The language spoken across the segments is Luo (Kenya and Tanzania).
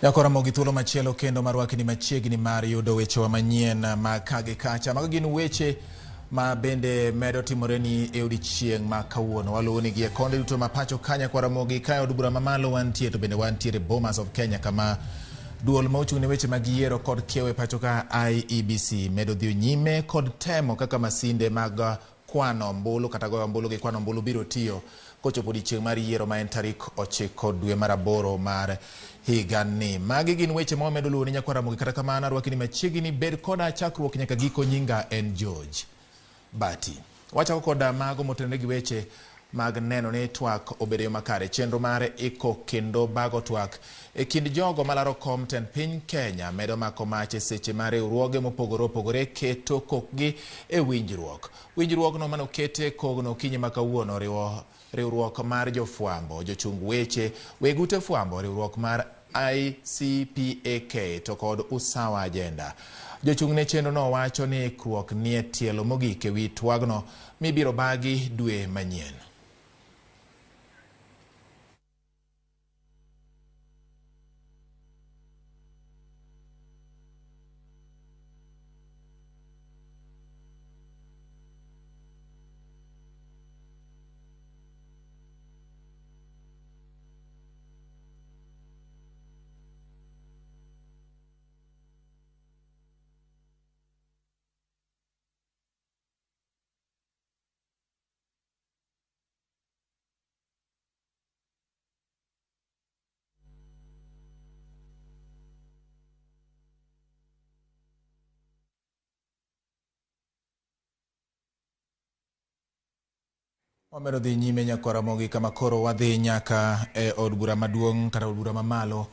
Nyako Ramogi thuolo machielo kendo marwakni machiegni mar yudo wechewa manyien ma ka gi kacha. Mago gin weche ma bende medo timore ni e odiechieng' ma kawuono. Waluwo ni gi e konde duto ma pacho ka Nyako Ramogi ka e od bura mamalo wantie to bende wantiere Bomas of Kenya kama duol ma ochung' ne weche mag yiero kod kiewo e pacho ka IEBC medo dhi nyime kod temo kaka masinde mag kwano ombulu kata goyo ombulu gi kwano ombulu biro tiyo kochopo odiechieng' mar yiero ma en tarik 9 dwe mar 8 mar higani. Magi gin weche ma wamedo luwo ni Nyakwa Ramogi, kata kamano arwaki ni machiegni, bed koda chakruok nyaka giko. Nyinga en George Bati. Wachako koda mago motenore gi weche mag neno ni twak obedo yo makare. Chenro mar iko kendo bago twak e kind jogo malaro kom tend piny Kenya medo mako mach e seche ma riwruoge mopogore opogore keto kokgi e winjruok. Winjruogno manokete kogno okinyi ma kawuono oriwo riwruok mar jofwambo, jochung weche, weg ute fwambo, riwruok mar ICPAK to kod Usawa Agenda. Jochung' ne chenro no wacho ni ikruok nie tielo mogik e wi twagno mibiro bagi dwe manyien. Wamedo dhi nyime Nyakwa Ramogi kama koro wadhi nyaka e od bura maduong' kata od bura mamalo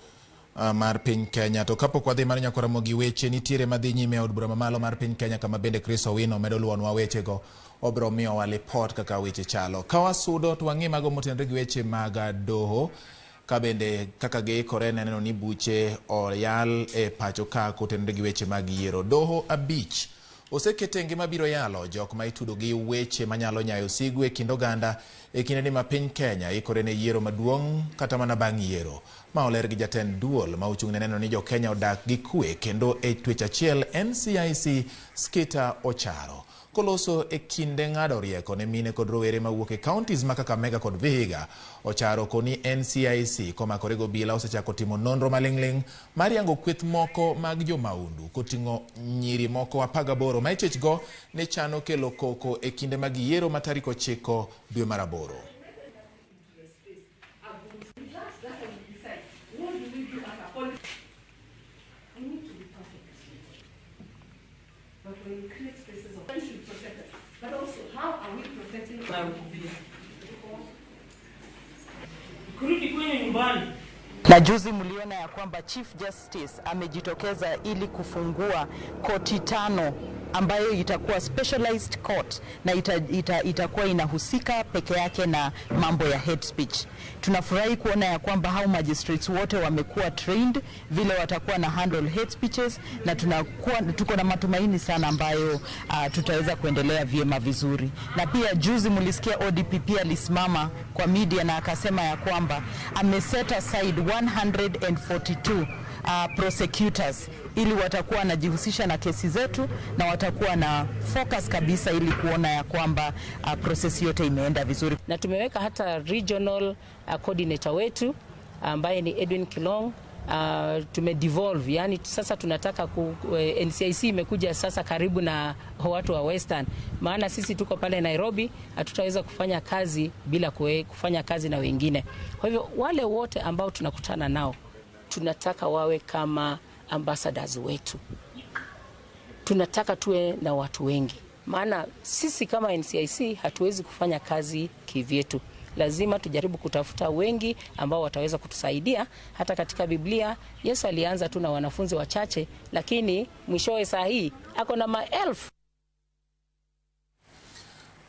mar piny Kenya. To kapok wadhi mar Nyakwa Ramogi, weche nitiere madhi nyime e od bura mamalo mar piny Kenya kama bende Chris Owino medo luwonwa wechego. Obiro miyowa lipot kaka weche chalo. Ka wasudo to wang'i mago motenore gi weche mag doho ka bende kaka giikore neno ni buche oyal e pacho ka kotenore gi weche mag yiero. Doho 5 osekete ngima biro yalo jok ma itudo gi weche manyalo nyayo sigu e kind oganda e kinde ni ma piny Kenya ikore ne yiero maduong' kata mana bang' yiero. Ma oler gi jatend duol ma ochung' ne neno ni jo Kenya odak gi kwe kendo e twech achiel NCIC Skita Ocharo. Koloso e kinde ng'ado rieko ne mine kod rowere mawuok e counties ma Kakamega kod Vihiga, Ocharo koni NCIC komakore gi obila osechako timo nonro maling'ling' mar yango kweth moko mag jomaundu koting'o nyiri moko 18 ma ichich go ni chano kelo koko e kinde mag yiero ma tarik 9 dwe mar 8. Kurudi kwenye nyumbani. Na juzi mliona ya kwamba Chief Justice amejitokeza ili kufungua koti 5 ambayo itakuwa specialized court na itakuwa inahusika peke yake na mambo ya hate speech. Tunafurahi kuona ya kwamba hao magistrates wote wamekuwa trained vile watakuwa na handle hate speeches, na tuko na matumaini sana ambayo tutaweza kuendelea vyema vizuri. Na pia juzi mlisikia ODPP alisimama kwa media na akasema ya kwamba ame set aside 142 prosecutors ili watakuwa wanajihusisha na kesi zetu na watakuwa na focus kabisa ili kuona ya kwamba process yote imeenda vizuri. Na tumeweka hata regional coordinator wetu ambaye ni Edwin Kilong. Tumedevolve, yani sasa tunataka NCIC imekuja sasa karibu na watu wa Western, maana sisi tuko pale Nairobi, hatutaweza kufanya kazi bila kufanya kazi na wengine. Kwa hivyo wale wote ambao tunakutana nao tunataka wawe kama ambassadors wetu. Tunataka tuwe na watu wengi, maana sisi kama NCIC hatuwezi kufanya kazi kivyetu. Lazima tujaribu kutafuta wengi ambao wataweza kutusaidia. Hata katika Biblia Yesu alianza tu na wanafunzi wachache, lakini mwishowe saa hii ako na maelfu.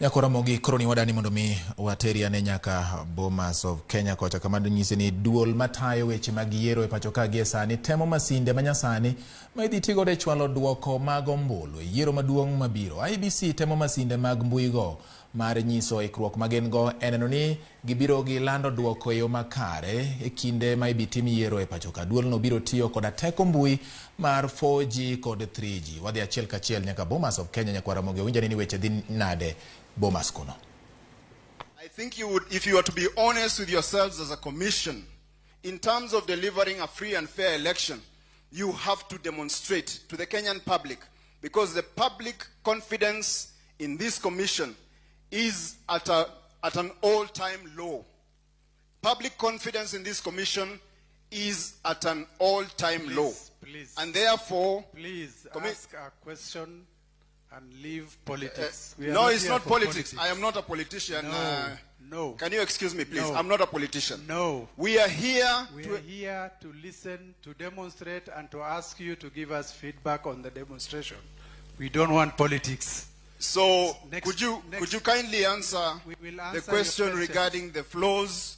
Nyakwa Ramogi, koro ni wadani mondo mi wateri ane nyaka Bomas of Kenya kocha kama nyise ni duol matayo weche mag yiero e pacho ka gie sani temo masinde manyasani ma idhi tigodo e chwalo duoko mag ombulu e yiero maduong' mabiro. IEBC temo masinde mag mbui go mar nyiso ikruok ma gin go e neno ni gibiro gilando duoko e yo makare e kinde ma ibitim yiero e pacho ka. Duolno biro tiyo koda teko mbui mar 4G kod 3G. Wadhi achiel kachiel nyaka Bomas of Kenya nyakwar Ramogi Owinjani ni weche dhi nade Bomas kuno. I think you would, if you were to be honest with yourselves as a commission, in terms of delivering a free and fair election, you have to demonstrate to the Kenyan public, because the public confidence in this commission is at an all-time low. Public confidence in this commission is at an all-time low. Please. And therefore... Please ask a question and leave politics. No, it's not politics. I am not a politician. No, no. Can you excuse me, please? No. I'm not a politician. No. We are here... We are here to listen, to demonstrate, and to ask you to give us feedback on the demonstration. We don't want politics. So, could you kindly answer the question regarding the flaws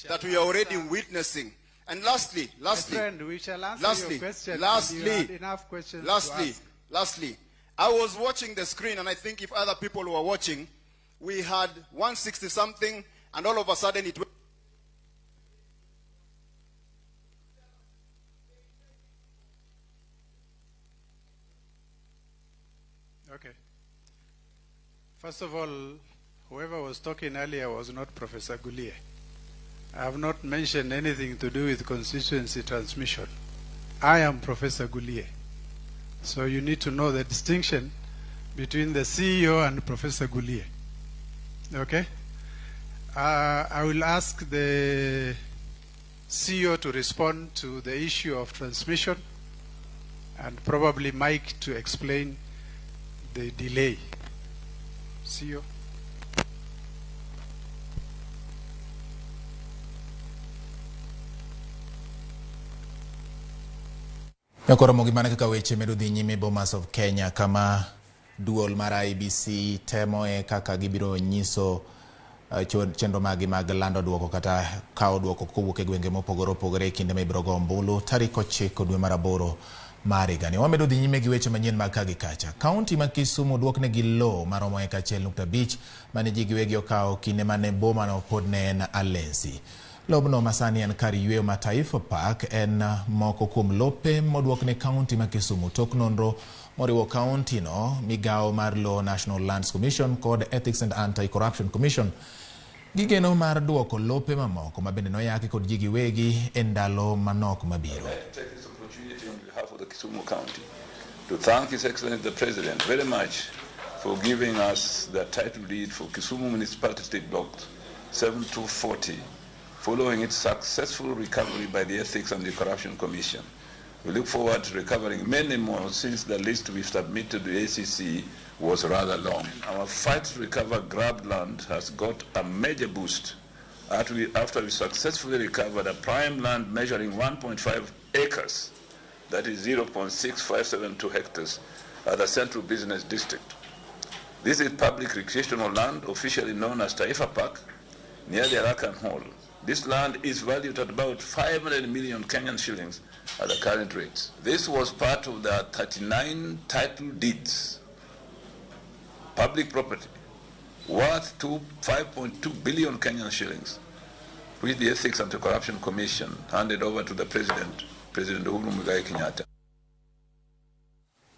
that we are already witnessing? And lastly, my friend, we shall answer your question. Lastly, I was watching the screen, and I think if other people were watching, we had 160 something, and all of a sudden it went. Okay. First of all, whoever was talking earlier was not Professor Gulie. I have not mentioned anything to do with constituency transmission. I am Professor Gulie. So you need to know the distinction between the CEO and Professor Gulie. Okay? I will ask the CEO to respond to the issue of transmission and probably Mike to explain the delay. CEO. Nyakoromo gi mana kaka weche medo dhi nyime Bomas of Kenya kama duol mar IEBC temo e kaka gibiro nyiso chenro magi mag lando duoko kata kawo duoko kowuok e gwenge mopogore opogore e kinde ma ibiro go ombulu tarik 9 dwe mar 8 mar higani. Wamedo dhi nyime gi weche manyien mag ka gi kacha. Kaunti ma Kisumu duoknegi lowo maromo eka 1.5 mane ji giwegi okawo kinde mane bomano pod ne en Alensi. Lobno masani en kar yweyo ma Taifa Park en moko kuom lope moduokne kaunti ma Kisumu tok nonro moriwo kaunti no, migawo mar Law National Lands Commission kod Ethics and Anti-Corruption Commission. Gigeno mar duoko lope mamoko ma bende noyaki kod ji giwegi e ndalo manok mabiro. Take this opportunity on behalf of the Kisumu County to thank His Excellency the President very much for giving us the title deed for Kisumu Municipality Block 7240, following its successful recovery by the Ethics and the Corruption Commission. We look forward to recovering many more since the list we submitted to the ACC was rather long. Our fight to recover grabbed land has got a major boost after we successfully recovered a prime land measuring 1.5 acres, that is 0.6572 hectares, at the Central Business District. This is public recreational land, officially known as Taifa Park, near the Arakan Hall. This land is valued at about 500 million Kenyan shillings at the current rates. This was part of the 39 title deeds, public property, worth 5.2 billion Kenyan shillings, which the Ethics and Anti-Corruption Commission handed over to the President, President Uhuru Muigai Kenyatta.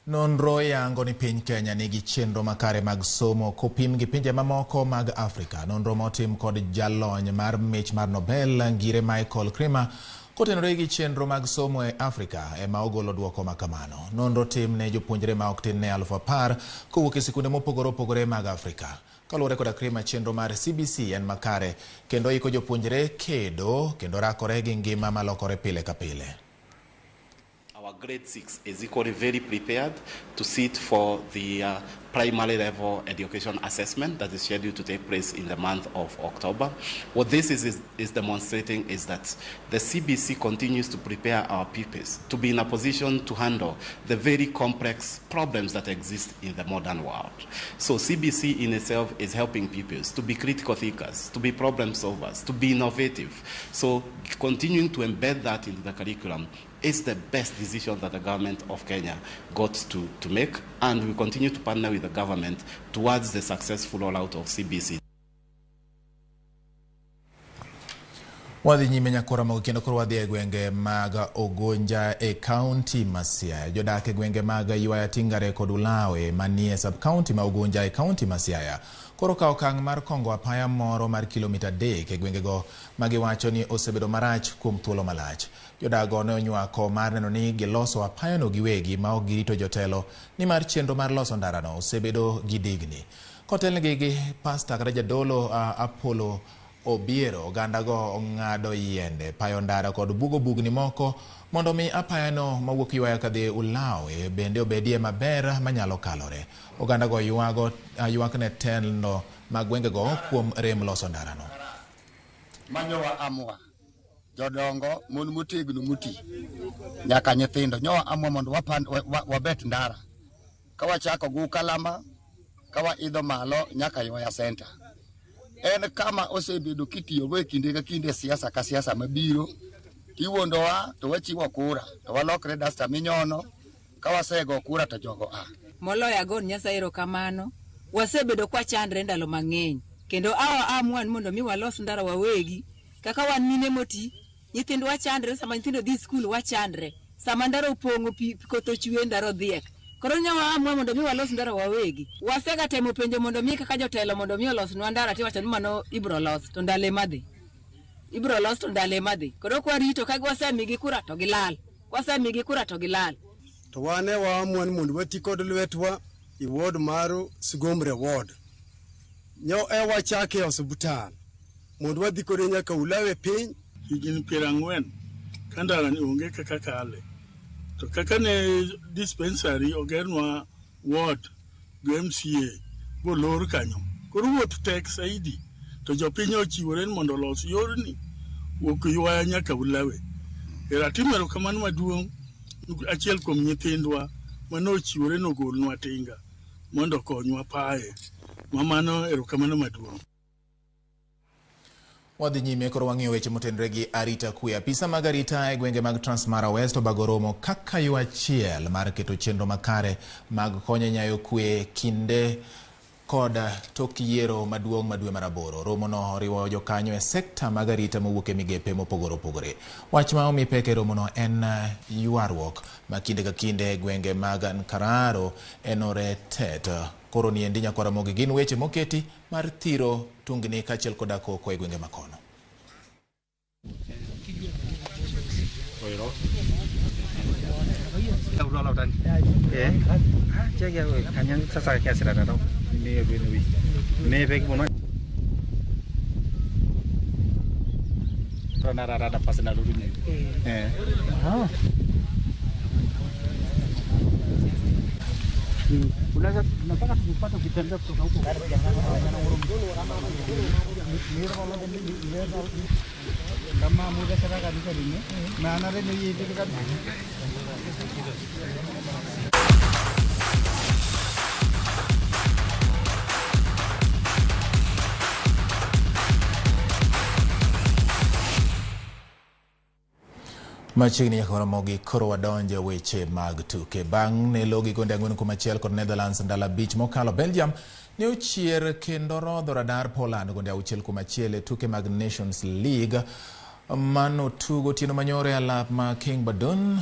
Nonro yango ni piny Kenya nigi chenro makare mag somo kopim gi pinje mamoko mag Afrika. Nonro motim kod jalony mar mich mar Nobel Ngire Michael Kremer kotenore gi chenro mag somo e Afrika ema ogolo duoko makamano. Nonro tim ne jopuonjre ma ok tin ne 10,000 kowuok e sikunde mopogore opogore mag Afrika. Kaluwore koda Kremer, chenro mar CBC en makare kendo iko jopuonjre kedo kendo rakore gi ngima malokore pile ka pile. Our grade 6 is equally very prepared to sit for the primary level education assessment that is scheduled to take place in the month of October. What this is demonstrating is that the CBC continues to prepare our pupils to be in a position to handle the very complex problems that exist in the modern world. So CBC in itself is helping pupils to be critical thinkers, to be problem solvers, to be innovative. So continuing to embed that into the curriculum is the best decision that the government of Kenya got to make, and we continue to partner with the government towards the successful rollout of CBC. Wadhi nyime nyakora mogo kendo koro wadhi e gwenge mag Ugunja e kaunti ma Siaya. Jodak e gwenge mag Ywaya Tingare kod Ulawe manie sub-county ma Ugunja e kaunti ma Siaya koro kawo okang' mar kongo apaya moro mar kilomita 3 e gwengego magiwacho ni osebedo marach kuom thuolo malach. Jodago ne onywako mar neno ni giloso apayano giwegi ma ok girito jotelo nimar chenro mar loso ndarano osebedo gi digni. Kotelnegi gi pasta kata jadolo Apollo Obiero, ogandago ong'ado yiende, payo ndara kod bugo bugni moko mondo mi apayano mawuok Ywaya kadhi Ulawe bende obedie maber manyalo kalore. Ogandago ywak ne telo mag gwengego kuom rem loso ndarano. Manyowa amwa jodongo mon motegno moti nyaka nyithindo nyowa amwa mondo wabet ndara ka wachako gi Ukalama ka waidho malo nyaka Ywaya Center. En kama osebedo kitiyogo e kinde ka kinde siasa ka siasa mabiro tiwuondowa to wachiwo kura to walokre dasta minyono ka wasego kura to jogo a. Moloyo agon Nyasaye erokamano, wasebedo kwachandre ndalo mang'eny kendo awa amua mondo mi walos ndara wawegi kaka wan mine moti nyithindwa chandre sama nyithindo dhi skul wachandre sama ndara opong'o pi koth ochwe ndara odhiek. Koro nyawa amua mondo mi walos ndara wawegi. Wasega temo penjo mondo mi kaka jotelo mondo mi olosnwa ndara tiwacho ni mano ibro los to ndalo ema dhi. Ibro los to ndalo ema dhi. Koro kwarito ka wasemigi kura to gilal. Wasemigi kura to gilal. To wane waamua ni mondo wati kod lwetwa i ward mar Sigomre ward. Nyo e wachake e osiptal mondo wadhi kode nyaka Ulawe piny. Higni 40 ka ndara ni onge kaka kale. To kaka ne dispensary ogernwa ward gi MCA bolor kanyo. Koro wuoth tek saidi to jopiny ochiwore ni mondo olos yorni wuok Ywaya nyaka Ulawe. Ero atimo erokamano maduong' achiel kuom nyithindwa manochiwore nogolnwa tinga mondo okonywa paye. Mamano erokamano maduong'. Wadhi nyime koro wang'iyo weche motenore gi arita kwe. Apisa mag arita e gwenge mag Transmara West obago romo kaka yo achiel mar keto chenro makare mag konyo nyayo kwe kinde kod tok yiero maduong' ma dwe mar 8. Romono oriwo jokanyo e sekta mag arita mowuok e migepe mopogore opogore. Wach ma omi pek e romono en ywaruok ma kinde ka kinde e gwenge mag Nkararo enore tet. Koro niendi nyakwara mogi gin weche moketi mar thiro tungni kaachiel koda koko e gwenge makono. Machiegni nyaka Ramogi koro wadonje weche mag tuke. Bang' ne logi gonde 4-1 kod Netherlands ndalo 5 mokalo, Belgium ne ochier kendo rodho radar Poland gonde 6-1 e tuke mag Nations League mano tugo otieno manyoro e alap ma King Badun.